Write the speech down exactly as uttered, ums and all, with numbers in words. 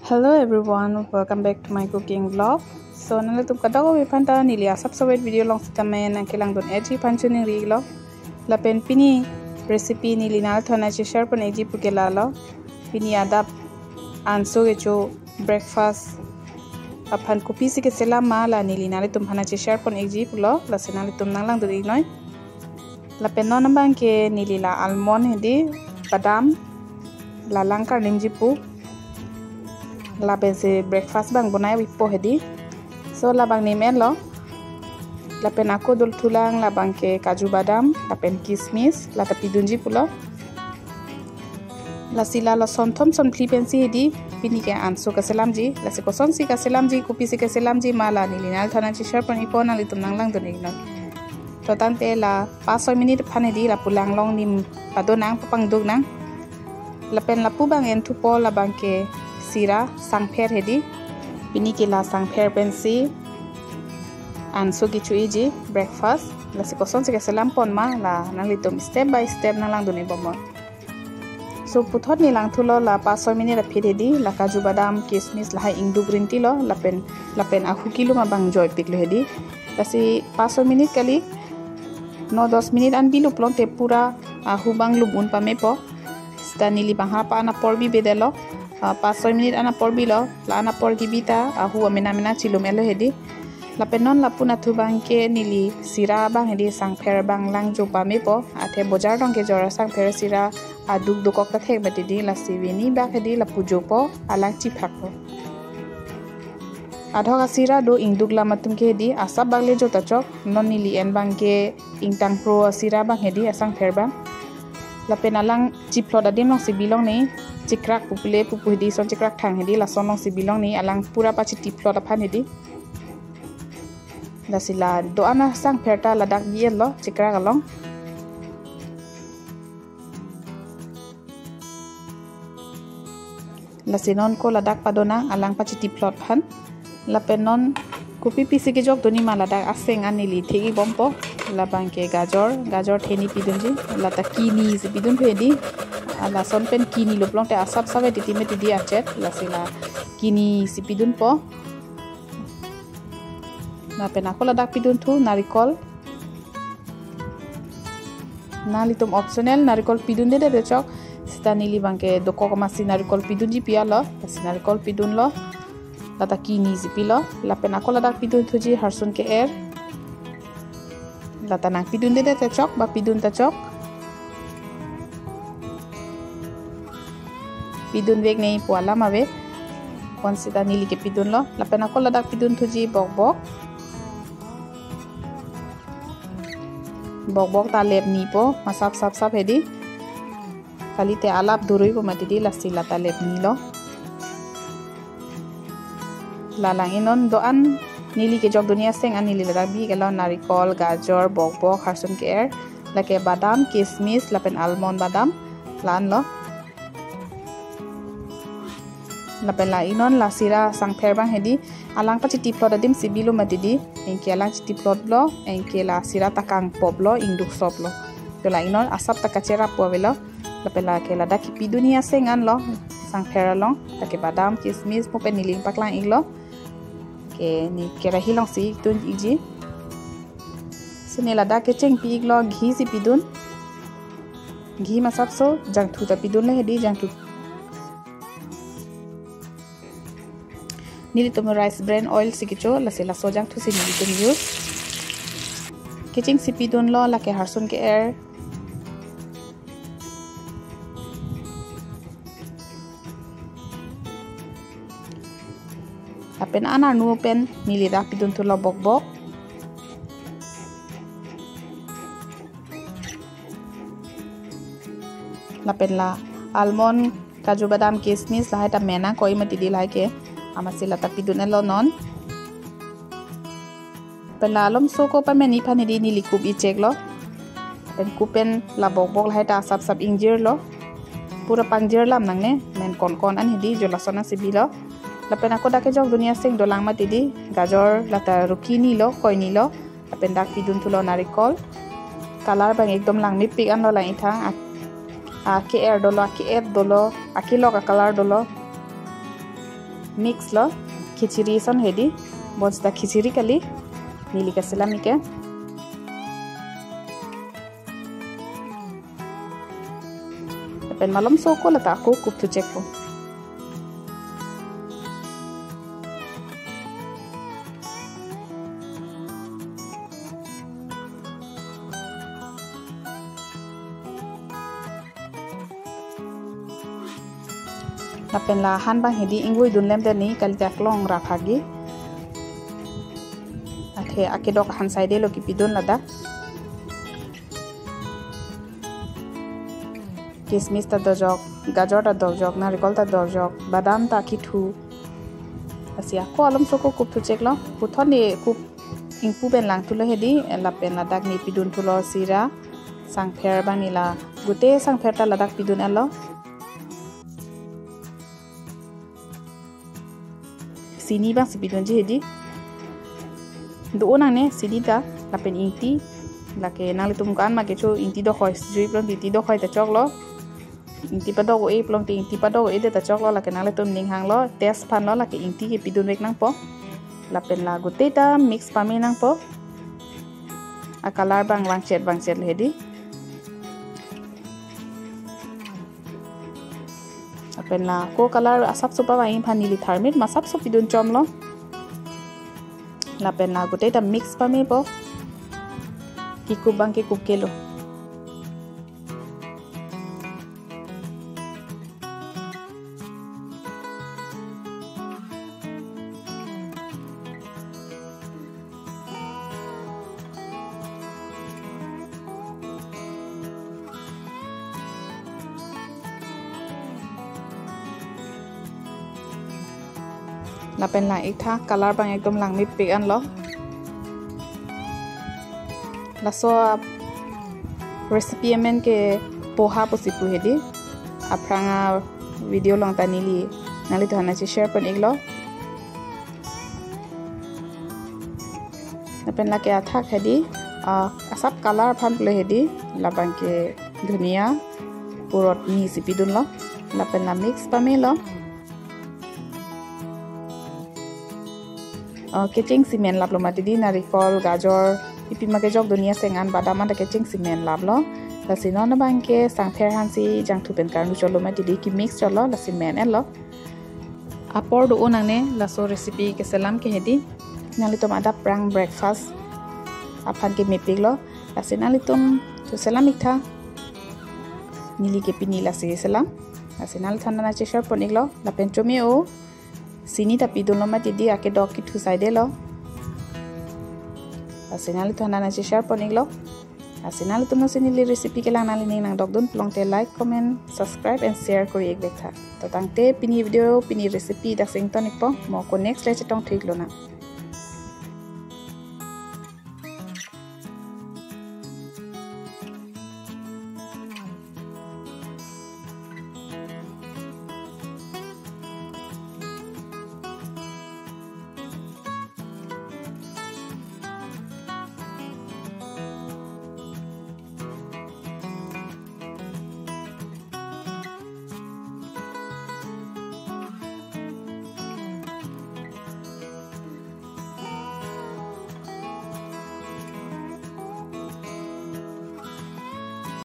Hello everyone, welcome back to my cooking vlog. So nanglitum kadokave aphan ta neli asap sawet video along sitame nangkelangdun-etji aphan choningri lo. Lapen pini recipe neli nanglitumphan nangche-share pon-ikji pu ke lalo. Pini adap anso kecho breakfast aphan kopisi keselam ma la neli nanglitumphan nangche-share pon-ikji pulo, lasi nanglitum nanglangdun-iknoi. Lapen non abang ke neli la almond hedi, badam, la lang karnimji pu. Lapensi breakfast abang bonai-ikpo hedi. So labang nim-etlo. Lapen ako dothulang labang ke kaju badam, lapen kismis, la ta pidunji pulo. Lasi la lason thom son phli pensi hedi, pini ke anso keselamji, lasi kosonsi keselamji, kopisi keselamji ma la neli nanglitumphan nangche-share pon-ikpo, nanglitum nanglangdun-iknoi. To tangte la pas soi minute aphan hedi lapu lang along nim padonang, papangduknang. Lapen lapu abang en thupo, labang ke sira sangpher hedi. Pini ke la sangpher pensi anso kecho-ikji breakfast. Lasi kosonsi keselam pon ma la nanglitum step by step nanglangdun-ik bomnon. So puthot neli langthulo, la pas soi minute aphi hedi, la kaju badam, kismis lahai ingduk rintilo, lapen, lapen ahu kilum abang joipiklo hedi. Lasi pas soi minute kali, no dos minute an bilup longte pura ahu abang lum-un pamepo. Seta neli abang ha pa-an apor bibedetlo. Ah, pas soi minute an apor bilo, la-an apor kebi ta ahu amena mena chilum-etlo hedi. Lapen non lapu nathu abang ke neli sira abang hedi, sangpher abang langjo pamepo, athe bojar along kejor asangpher sira aduk dokok ta thek mati hedi, lasi vini bak hedi lapu jopo, alang chiphakpo. Adhok asira do ingduk lam atum ke hedi, asap bak le jo ta chok, non neli en abang ke ingtangpro asira abang hedi, asangpher abang. Lapen alang chiphlot adim alongsi bilongnoi, chikrak pu pule pupu hedi, son chikrak thang hedi, lason alongsi bilongnoi, alang pura pachitiphlot aphan hedi. Lasi la do-an asangpher ta ladak bi-etlo chikrak along. Lasi non ko ladak padonang alang pachitiphlot aphan. Lapen non kopipisi kejokdunji ma ladak aseng an neli thek-ik bompo. Labang ke gajor, gajor theni pidunji, la ta kinisi pidun hedi. Ah, lason pen kini luplote asap save titi me titi achet, lasi la kinisi pidunpo. Lapen ako ladak pidunthu narikol. Nanglitum optional, narikol pidundedet ta chok. Seta neli abang ke dokok amatsi narikol pidunji pi-etlo, lasi narikol pidunlo. La ta kinisi pilo. Lapen ako ladak pidunthuji harsun ke-er. La ta nangpidundedet ta chok, ba pidun ta chok. Pidunveknoi pu alam ave. Pon seta neli ke pidunlo. Lapen ako ladak pidunthuji bokbok. Bokbok ta lepnipo, masap sap sap hedi. Kalite alap duruipo mati hedi, lasi la ta lepnilo. La lang-ik non do-an neli kejokdunji aseng an neli ladak bi-iklo, narikol, gajor, bokbok, harsun ke-er, lake badam, kismis, lapen almond badam, la-anlo. Lapen lang-ik non la sira sangpher abang hedi, alang pachitiphlot adimsi bilo mati hedi, anke alang chitiphlotlo, anke la sira ta kangpoplo, ingduk soplo. To lang-ik non asap ta kacherap pu avelo. Lapen lake ladak kepidunji aseng anlo, sangpher along, lake badam, kismis, mo pen neli nangpaklang-iklo. Ke ne kerahi alongsi tun-ikji. So ne ladak kecheng pi-iklo, ghee si pidun. Ghee masapso jangthu ta pidunlo hedi, jangthu. Nelitum rice bran oil si kecho, lasi laso jangthu si nelitum use. Kechengsi pidunlo, lake harsun ke-er. Lapen anernu pen neli dak pidunthulo bokbok. Lapen la almond, kaju, badam, kismis lahai ta mena koi mati hedi lahai ke. Amatsi la ta pidun-etlo non. Pen la alomso ko pameni aphan hedi neli kup-ik cheklo. Pen kup pen la bokbok lahai ta asap sap ingjirlo. Pura pangjir lam nangne, men konkon an hedi jo lason an si bilo. Lapen ako dak kejokdunji aseng dolang mati hedi, gajor la ta rukini lo, koini lo. Lapen dak pidunthulo narikol. Color abang ekdom langmepik anlo lang-ik tha. A, ake-er dolo, ake-et dolo, akelok a-color dolo. Mix lo, khichdi ason hedi, bonsita khichdi kali, neli kaselam ik ke. Lapen malomso ako lata ako kupthu chekpo. Lapen la han abang hedi ingvoidun lem te ne kali ta klong ra phagi. Athe akedok han saidelo kipidun ladak. Kismis ta dojok, gajor ta dojok, narikol ta dojok, badam ta kithu. Lasi ako malomso ako kupthu cheklo, puthot ne kup ingpu pen langthulo hedi, lapen ladak ne pidunthulo sira, sangpher abang ne la, gute sangpher ta ladak pidun-etlo. Sini abangsi pidunji hedi. Do-o nangne sini ta, lapen ingti, lake nanglitum ko-an ma kecho ingti dokhoi, jui plong ingti dokhoi ta choklo. Ingti padok-o-e plong te ingti padok-o-e det ta choklo, lake nanglitum ning hanglo, taste aphanlo, lake ingti kepidunvek nangpo. Lapen la gute ta mix pame nangpo. A color abang vangchet vangchet le hedi. Lapen la ako color asapso pavang-i aphan neli tharmit ma asapso pidun chomlo. Lapen la gute ta mix pamepo. Kekup abang kekup kelo. Lapen lang-iktha, color abang ekdom langmepik anlo. Laso recipe amen ke poha pusi pu hedi. Aphrang a video along ta neli nanglitumphan nangche-share pon iklo. Lapen lake athak hedi, ah, asap color aphan pulo hedi, labang ke dhania purot nisi pidunlo, lapen la mix pamelo. Ah, kechengsi menlaplo mati di, narikol, gajor, ipi ma kejok, dhania, seng an, badam an ta kechengsi menlaplo. Lasi non abang ke sangpher hansi jangthu pen karnu cholo mati di, kemix cholo, lasi men-etlo. Apor do-o nangne laso recipe keselam ke hedi. Nanglitum adap aphrang breakfast aphan kemepiklo. Lasi nanglitum tu selam iktha. Neli ke pini lasi selam. Lasi nanglitumphan nangche-share pon iklo. Lapen chome-o sini ta pidunlo mati di, akedok kithu saidelo. Lasi nanglitumphan nangche-share pon iklo. Lasi nanglitum non si neli recipe kelang nanglining nangdokdun pulote like, comment, subscribe and share kori-ik vektha. To tangte pini video, pini recipe dak si ington ikpo, mo ako next le chetongthu iklonang.